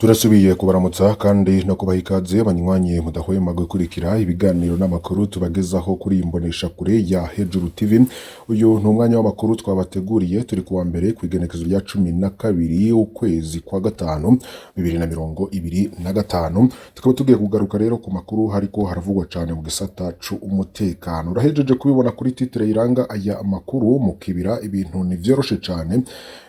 Turasubiye kubaramutsa kandi no kubaha ikaze banywanyi mudahwema gukurikira ibiganiro n'amakuru tubagezaho kuri iyi mboneshakure ya Hejuru TV. Uyu ni umwanya w'amakuru twabateguriye, turi kuwa mbere kw'igenekezo rya 12 ukwezi kwa gatanu 2025. Tukaba tugiye kugaruka rero ku makuru hariko haravugwa cane mu gisata c'umutekano. Urahejeje kubibona kuri titre iranga aya makuru: mu Kibira ibintu ntivyoroshe cane,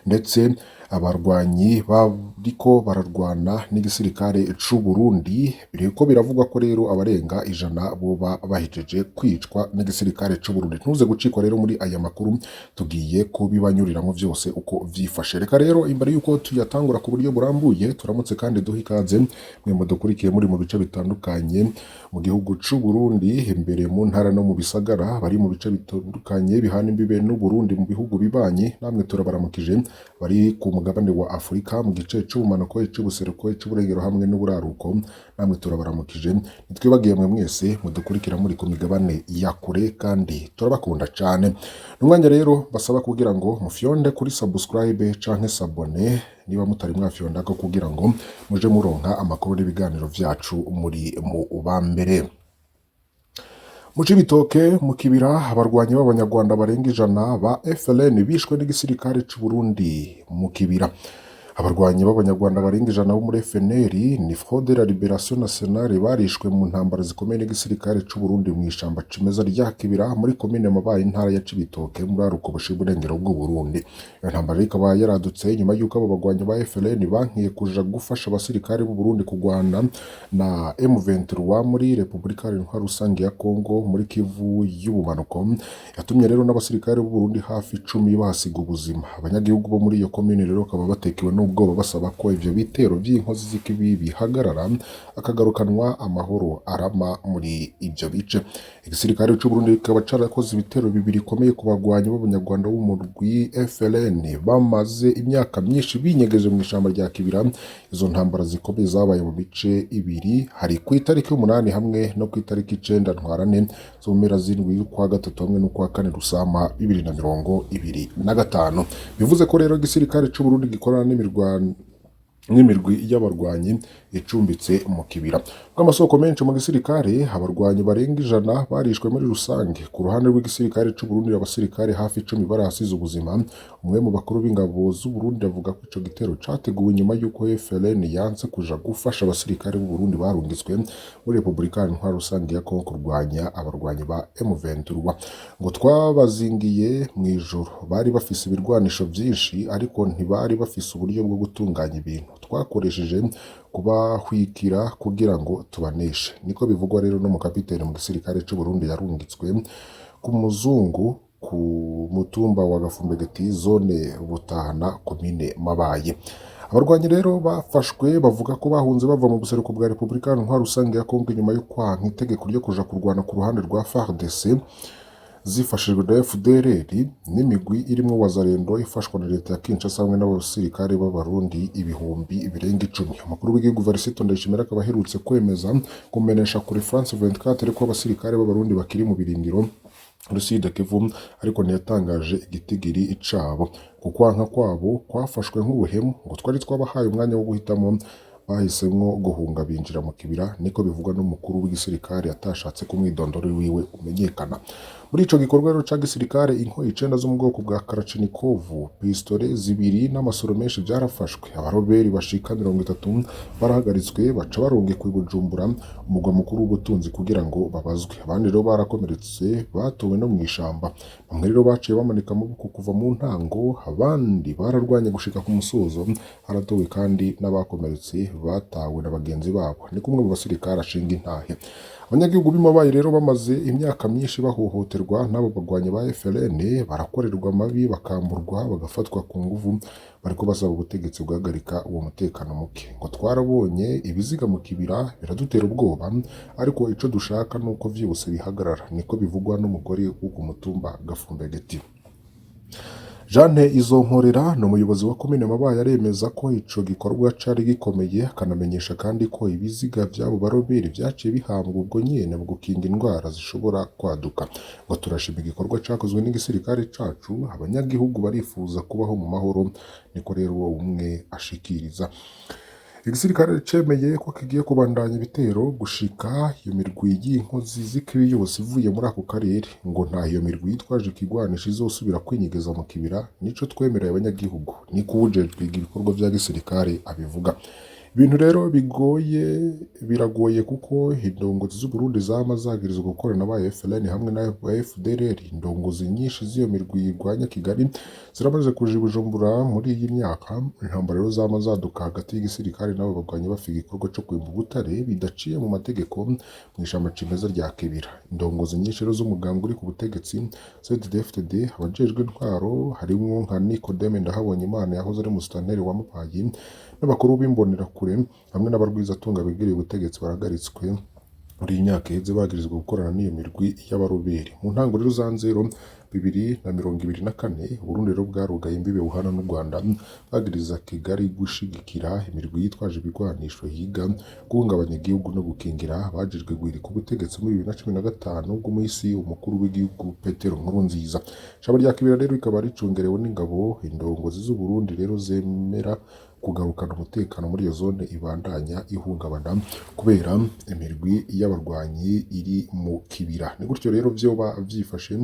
ndetse abarwanyi bariko bararwana n'igisirikare c'u Burundi. Biriko biravugwa ko rero abarenga 100 boba bahejeje kwicwa n'igisirikare c'u Burundi. Ntuze gucikwa rero muri aya makuru, tugiye kubibanyuriramwo vyose uko vyifashe. Reka rero imbere yuko tuyatangura ku buryo burambuye, turamutse kandi duha ikaze mwe mudukurikiye muri mu bice bitandukanye mu gihugu c'u Burundi, imbere mu ntara no mu bisagara, bari mu bice bitandukanye bihana imbibe n'u Burundi mu bihugu bibanyi, namwe turabaramukije. Bari ku mugabane wa Afurika mu gice c'ubumanuko, ic'ubuseruko, ic'uburengero hamwe n'uburaruko, namwe turabaramukije. Ntitwibagiye mwe mwese mudukurikira muri ku migabane ya kure, kandi turabakunda cane. N'umwanya rero basaba kugira ngo mufyonde kuri subscribe canke s'abonner niba mutari mwafyondako, kugira ngo muje muronka amakuru n'ibiganiro vyacu muri mu ba mbere. Mu Cibitoke mu Kibira, abarwanyi b'Abanyarwanda barenga 100 ba FLN bishwe n'igisirikare c'u Burundi. Mu Kibira, abarwanyi b'Abanyarwanda barenga 100 bo muri FNL, ni Front de la Libération Nationale, barishwe mu ntambara zikomeye n'igisirikare c'u Burundi mw'ishamba cimeza rya Kibira muri komine Mabayi, intara ya Cibitoke, muri buraruko bushira uburengero bw'u Burundi. Iyo ntambara ikaba yaradutse nyuma y'uko abo bagwanyi ba FLN bankiye kuja gufasha abasirikare b'u Burundi kugwana na M23 muri Repubulika Iharanira Rusange ya Congo muri Kivu y'ubumanuko. Yatumye rero n'abasirikare b'u Burundi hafi 10 bahasiga ubuzima. Abanyagihugu bo muri iyo komine rero bakaba batekewe n'ubwoba, basaba ko ivyo bitero vy'inkozi z'ikibi bihagarara, akagarukanwa amahoro arama muri ivyo bice. Igisirikare c'u Burundi kikaba carakoze ibitero bibiri bikomeye ku bagwanyi b'Abanyarwanda b'umurwi FLN bamaze imyaka myinshi binyegeje mw'ishamba rya Kibira. Izo ntambara zikomeye zabaye mu bice ibiri, hari ku itariki 8 hamwe no ku itariki 9 Ntwarante zo mu mpera z'indwi y'ukwa gatatu hamwe n'ukwa kane Rusama 2025. Bivuze ko rero igisirikare c'u Burundi gikorana n'imirwi y'abarwanyi icumbitse mu Kibira. Bw'amasoko menshi mu gisirikare, abarwanyi barenga 100 barishwe muri rusange. Ku ruhande rw'igisirikare c'u Burundi, abasirikare hafi 10 barahasize ubuzima. Umwe mu bakuru b'ingabo z'u Burundi avuga ko ico gitero categuwe nyuma y'uko FLN yanse kuja gufasha abasirikare b'u Burundi barungitswe muri Repubulika Iharanira Rusange ya Congo kurwanya abarwanyi ba M23. Ngo twabazingiye mw'ijoro, bari bafise ibirwanisho vyinshi ariko ntibari bafise uburyo bwo gutunganya ibintu, twakoresheje kubahwikira kugira ngo tubaneshe, niko bivugwa rero n'umukapiteni mu gisirikare c'u Burundi yarungitswe ku muzungu ku mutumba wa Gafumbegeti, zone Butahana, komine Mabayi. Abarwanyi rero bafashwe bavuga ko bahunze bava mu buseruko bwa Repubulika Iharanira Rusange ya Congo inyuma yo kwanka itegeko ryo kuja kurwana ku ruhande rwa FARDC zifashijwe na FDLR n'imigwi irimwo Wazalendo ifashwa na leta ya Kinshasa hamwe n'abasirikare b'Abarundi ibihumbi birenga 10. Umukuru w'igihugu Evariste Ndayishimiye akaba aherutse kwemeza kumenyesha kuri France 24 ko abasirikare b'Abarundi bakiri mu birindiro muri Sud Kivu, ariko ntiyatangaje igitigiri cabo. Kukwanka kwabo kwafashwe nk'ubuhemu. Ngo twari twabahaye umwanya wo guhitamo, bahisemwo guhunga binjira mu Kibira, niko bivugwa n'umukuru w'igisirikare atashatse ko umwidondoro wiwe umenyekana. Muri ico gikorwa rero ca gisirikare, inkoho 9 zo mu bwoko bwa Kalachnikov, pistole zibiri n'amasoro menshi vyarafashwe. Abaroberi bashika 30 barahagaritswe, baca barungikwa i Bujumbura, umugwa mukuru w'ubutunzi, kugira ngo babazwe. Abandi rero barakomeretse, batowe no mw'ishamba. Bamwe rero baciye bamanika amaboko kuva mu ntango, abandi bararwanye gushika ku musozo. Haratowe kandi n'abakomeretse batawe na bagenzi babo, ni kumwe mu basirikare ashinga intahe. Abanyagihugu b'i Mabayi rero bamaze imyaka myinshi bahohoterwa n'abo bagwanyi ba FLN, barakorerwa amabi, bakamburwa, bagafatwa ku nguvu. Bariko basaba ubutegetsi guhagarika uwo mutekano muke. Ngo twarabonye ibiziga mu Kibira biradutera ubwoba, ariko ico dushaka nuko vyose bihagarara, niko bivugwa n'umugore wo ku mutumba Gafumbegeti. Jeanne Izonkorera ni umuyobozi wa komine Mabayi, aremeza ko ico gikorwa cari gikomeye, akanamenyesha kandi ko ibiziga vy'abo baroberi vyaciye bihambwa ubwo nyene mu gukinga indwara zishobora kwaduka. Ngo turashima igikorwa cakozwe n'igisirikare cacu, abanyagihugu barifuza kubaho mu mahoro, niko rero uwo umwe ashikiriza. Igisirikare cemeye ko kigiye kubandanya ibitero gushika iyo mirwi y'inkozi z'ikibi yose ivuye muri ako karere, ngo nta iyo mirwi yitwaje ikigwanisho izosubira kwinyegeza mu kibira, nico twemereye abanyagihugu, niko uwujejwe ibikorwa vya gisirikare abivuga. Ibintu rero bigoye, biragoye kuko indongozi z'Uburundi zama zagirizwa gukorana ba FLN hamwe na FDLR. Indongozi nyinshi z'iyo mirwi irwanya Kigali ziramaze kuja i Bujumbura muri iyi myaka. Intambara rero zama zaduka hagati y'igisirikare n'abo bagwanyi bafiga igikorwa co kwimba ubutare bidaciye mu mategeko mw'ishamba cimeza rya Kibira. Indongozi nyinshi rero z'umugambwe uri ku butegetsi CNDD-FDD, abajejwe intwaro harimwo nka Nicodeme Ndahabonyimana yahoze ari musitanteri wa Mabayi, n'abakuru b'imbonerakure hamwe n'abarwizatunga begereye ubutegetsi barahagaritswe muri iyi myaka iheze bagirizwa gukorana n'iyo mirwi y'abaroberi. Mu ntango rero za nzero 2024, Uburundi rero bwarugaye imbibe buhana n'u Rwanda, bagiriza Kigali gushigikira imirwi yitwaje ibigwanisho yiga guhungabanya igihugu no gukingira abajejwe guhirika ubutegetsi muri 2015 bw'umuhisi umukuru w'igihugu Petero Nkurunziza. Ishamba rya Kibira rero rikaba ricungerewe n'ingabo. Indongozi z'Uburundi rero zemera kugarukana umutekano muri iyo zone ibandanya ihungabana kubera imirwi y'abarwanyi iri mu kibira. Ni gutyo rero vyoba vyifashe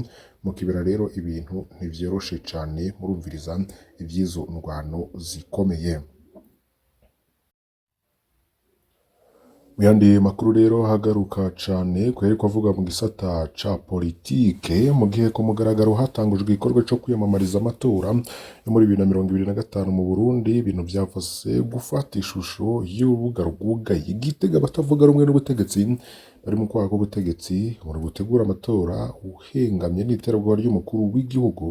mu kibira. Rero ibintu ntivyoroshe cane, murumviriza ivy'izo ndwano zikomeye. Mu yandi makuru rero hagaruka cane kwereka avuga mu gisata ca politike, mu gihe ku mugaragaro hatangujwe igikorwa co kwiyamamariza amatora yo muri 2025 mu Burundi, ibintu vyavase gufata ishusho y'urubuga rwugaye. Igitega abatavuga rumwe n'ubutegetsi bari mu kwaha k'ubutegetsi mu gutegura amatora uhengamye n'iterabwoba ry'umukuru w'igihugu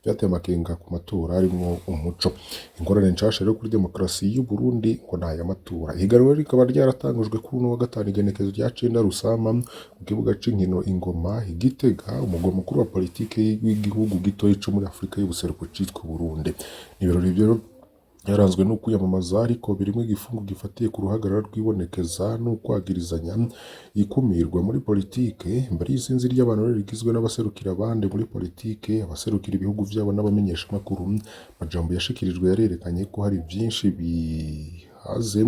vyateye amakenga ku matora arimwo umuco. Ingorane nshasha rero kuri demokarasi y'u Burundi ngo ni aya matora. Ihiganwa rikaba ryaratangujwe kuri uno wa gatanu igenekerezo rya 9 Rusama mu kibuga c'inkino Ingoma i Gitega, umugwa mukuru wa politike w'igihugu gitoyi co muri Afrika y'ubuseruko citwa Burundi. Ni ibirori rero byaranzwe no kwiyamamaza ariko birimwo igifungo gifatiye ku ruhagarara rwibonekeza n'ukwagirizanya ikumirwa muri politike. Imbere y'isinzi ry'abantu rero rigizwe n'abaserukira abandi muri politike, abaserukira ibihugu vyabo n'abamenyeshamakuru, amajambo yashikirijwe yarerekanye ko hari vyinshi bihaze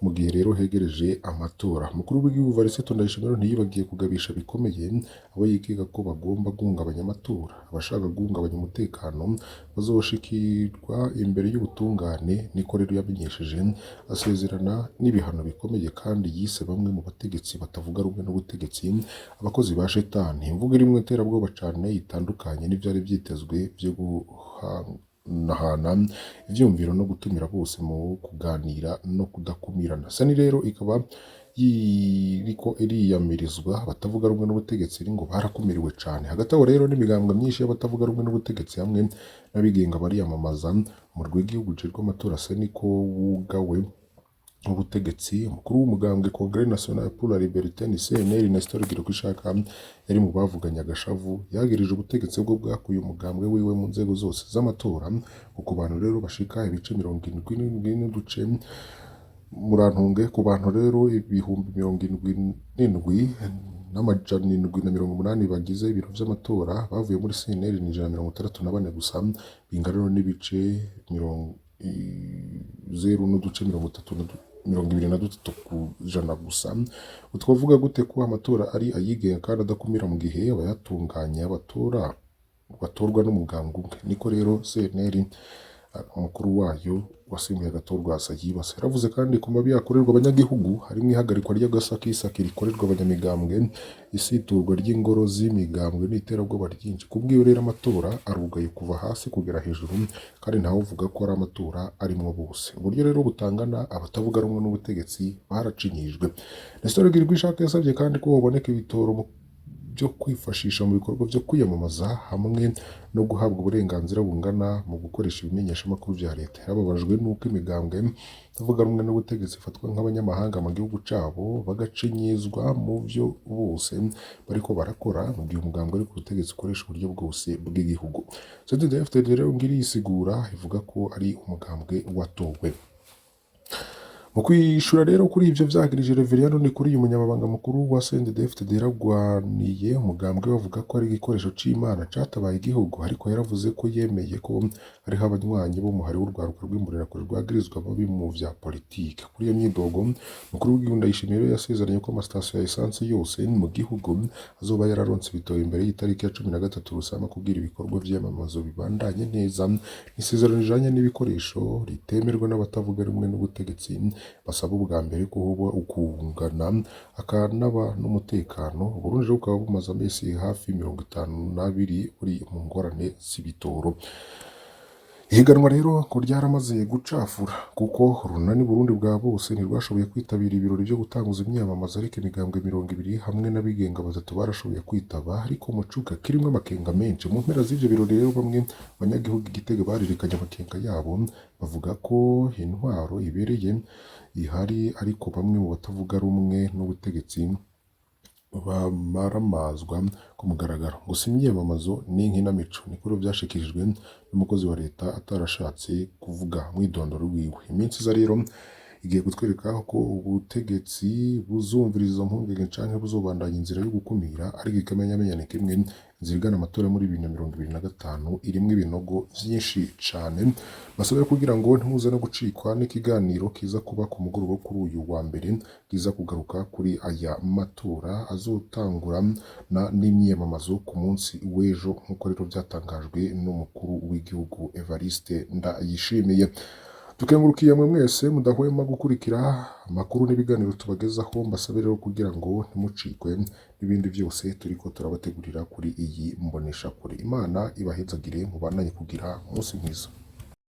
mu gihe rero hegereje amatora. Umukuru w'igihugu Evariste Ndayishimiye ntiyibagiye kugabisha bikomeye abo yikeka ko bagomba guhungabanya amatora. Abashaka guhungabanya umutekano bazoshikirwa imbere y'ubutungane, niko rero yamenyesheje, asezerana n'ibihano bikomeye kandi yise bamwe mu bategetsi batavuga rumwe n'ubutegetsi abakozi ba shetani. Imvugo irimwo iterabwoba cane itandukanye n'ivyari vyitezwe vyo guhanahana ivyiyumviro no gutumira bose mu kuganira no kudakumirana. Seni rero ikaba iriko iriyamirizwa abatavuga rumwe n'ubutegetsi ngo barakumiriwe cane. Hagati aho rero n'imigambwe myinshi y'abatavuga rumwe n'ubutegetsi hamwe n'abigenga bariyamamaza. Umurwi w'igihugu ujejwe amatora Seni ko wugawe n'ubutegetsi. Umukuru w'umugambwe Congrès National pour la Liberté ni CNL Nestor Girkwishaka yari mu bavuganye agashavu, yagirije ubutegetsi bwo bwakuye umugambwe wiwe mu nzego zose z'amatora. Ku bantu rero bashika ibice 77 n'uduce murantunge, ku bantu rero 77,780 bagize ibiro vy'amatora bavuye muri CNL ni 164 gusa, bingana n'ibice 0.23% gusa. Twovuga gute ko amatora ari ayigenga kandi adakumira mu gihe abayatunganya batorwa n'umugambwe umwe? Niko rero CNL umukuru wayo wasimbuye Agathon-Rwasa yibase. Yaravuze kandi ku mabi yakorerwa abanyagihugu harimwo ihagarikwa ry'agasakisaki rikorerwa abanyamigambwe, isiturwa ry'ingoro z'imigambwe n'iterabwoba ryinshi. Kubw'iyo rero amatora arugaye kuva hasi kugera hejuru, kandi ntawuvuga ko ari amatora arimwo bose. Uburyo rero butangana abatavuga rumwe n'ubutegetsi baracinyijwe. Nestor Girkwishaka yasabye kandi ko hoboneka ibitoro byo kwifashisha mu bikorwa vyo kwiyamamaza hamwe no guhabwa uburenganzira bungana mu gukoresha ibimenyeshamakuru vya leta. Yarababajwe n'uko imigambwe itavuga rumwe n'ubutegetsi ifatwa nk'abanyamahanga mu gihugu cabo, bagacinyizwa mu vyo bose bariko barakora, mu gihe umugambwe uri ku butegetsi ukoresha uburyo bwose bw'igihugu. CNDD-FDD rero ngiriyisigura ivuga ko ari umugambwe watowe. Mu kwishura rero kuri ivyo vyagirije Reveriyano Ndikuriyo, umunyamabanga mukuru wa CNDD-FDD yaragwaniye umugambwe we avuga ko ari igikoresho c'Imana catabaye igihugu, ariko yaravuze ko yemeye ko hariho abanywanyi b'umuhari w'urwaruka rw'imbonerakure rwagirizwa babi mu vya politike. Kuri iyo myidogo, umukuru w'igihugu Ndayishimiye rero yasezeranye ko amasitasiyo ya essence yose mu gihugu azoba yararonse ibitoro imbere y'itariki ya 13 Rusama kugira ibikorwa vy'iyamamazo bibandanye neza. Isezerano rijanye n'ibikoresho ritemerwa n'abatavuga rumwe n'ubutegetsi, basaba ubwa mbere ko hoba ukungana akanaba n'umutekano. Uburundi rero bukaba bumaze amezi hafi 52 buri mu ngorane z'ibitoro. Ihiganwa rero ngo ryaramaze gucafura kuko Urunani Burundi bwa bose ntirwashoboye kwitabira ibirori vyo gutanguza imyiyamamazo, ariko imigambwe 20 hamwe n'abigenga batatu barashoboye kwitaba, ariko mu cuka kirimwo amakenga menshi. Mu mpera z'ivyo birori rero bamwe banyagihugu i Gitega barerekanye amakenga yabo, bavuga ko intwaro ibereye ihari, ariko bamwe mu batavuga rumwe n'ubutegetsi bamaramazwa ku mugaragaro. Gusa imyiyamamazo ni inkinamico, niko rero vyashikirijwe n'umukozi wa leta atarashatse kuvuga umwidondoro wiwe. Iminsi iza rero igiye kutwereka ko ubutegetsi buzumviriza izo mpungenge canke buzobandanya inzira yo gukumira, ariko ikimenyamenya kimwe, inzira igana amatora muri 2025 irimwo ibinogo vyinshi cane. Basabwe kugira ngo ntimuze no gucikwa n'ikiganiro kiza kuba ku mugoroba kuri uyu wa mbere, kiza kugaruka kuri aya matora azotangura n'imyiyamamazo ku munsi w'ejo, nk'uko rero vyatangajwe n'umukuru w'igihugu Evariste Ndayishimiye. Tukengurukiye mwe mwese mudahwema gukurikira amakuru n'ibiganiro tubagezaho, mbasabe rero kugira ngo ntimucikwe n'ibindi byose turiko turabategurira kuri iyi mboneshakure. Imana ibahezagire, mubandanye kugira umunsi mwiza.